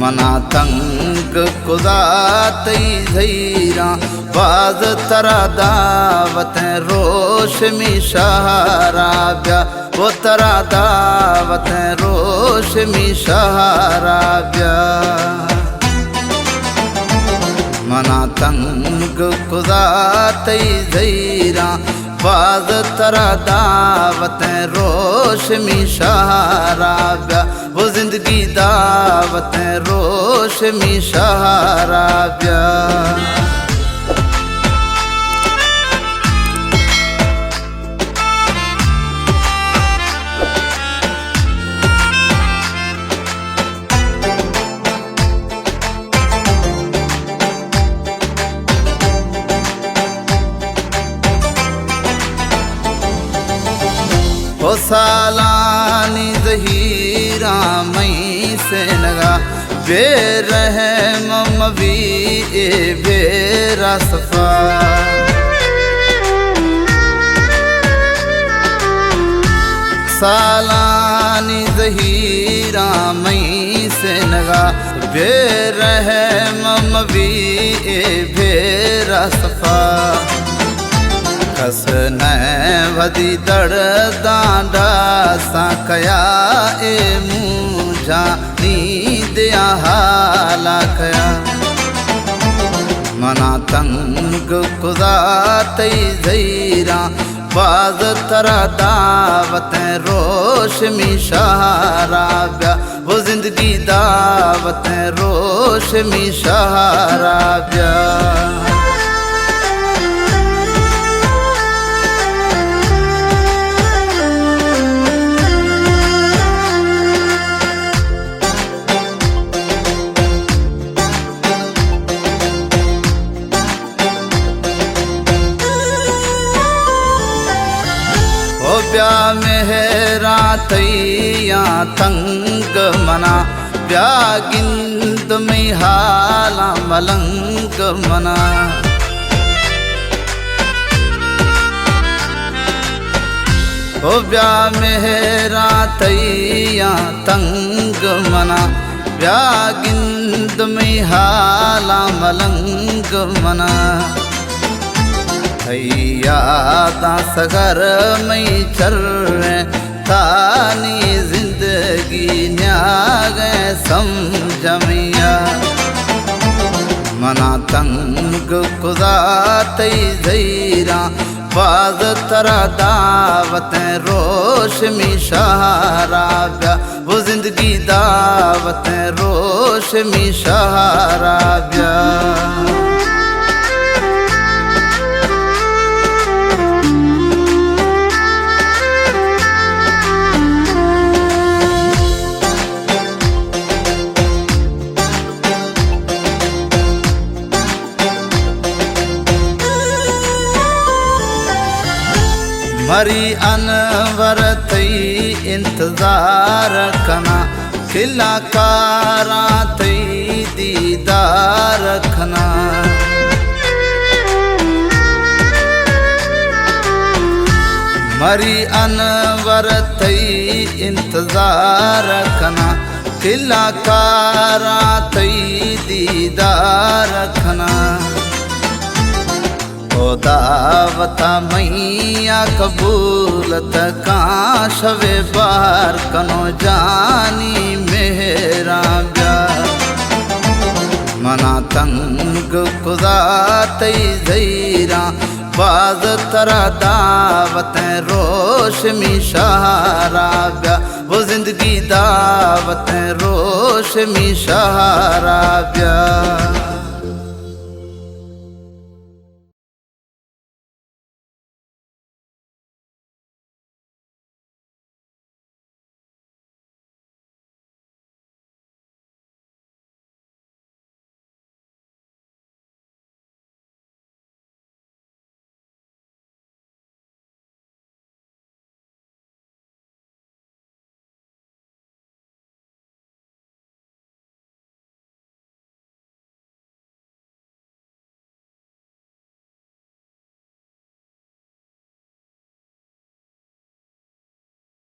منا تنگ کزا تئی زہیراں، باز ترا دعوتیں روشمی شہرا بیا، او ترا دعوتیں روشمی شہرا بیا۔ منا تنگ کزا تئی زہیراں، باز ترا دعوتیں روشمی شہرا بیا، او زندگی دعوتیں روشمی شہرا بیا۔ او سالانی زہیراں مئی سینگا، بے رحم مبی اے بے راسفا۔ سالانی زہیراں مئی سینگا، بے رحم مبی اے بے راسفا۔ کس نہ ودی دڑداں ڈاساں کیا، اے مونجھانی دیاں حالا کیا۔ منا تنگ کزا تئی زہیراں، باز ترا دعوتیں روشمی شہرا بیا، او زندگی دعوتیں روشمی شہرا بیا۔ او بیا مہراں تئی آں تنگ منا، بیا گند مئی حالاں ملنگ منا۔ او بیا مہراں تئی آں تنگ منا، بیا گند مئی حالاں ملنگ منا۔ تئی یاداں سگر مئی چریں، تانی زندگی نیاگیں سمجھ میا۔ منا تنگ کزا تئی زہیراں، باز ترا دعوتیں روشمی شہرا بیا، او زندگی دعوتیں روشمی شہرا بیا۔ مری انور تئی انتظار کناں، کلا کاراں تئی دیدار کناں۔ مری انور تئی انتظار کناں، کلا کاراں تئی دیدار کناں۔ او دعوت مئی آں قبول تکاں، شوے بار کنوں جانی مہراں بیا۔ منا تنگ کزا تئی زہیراں، باز ترا دعوتیں روشمی شہرا بیا، او زندگی دعوتیں روشمی شہرا بیا۔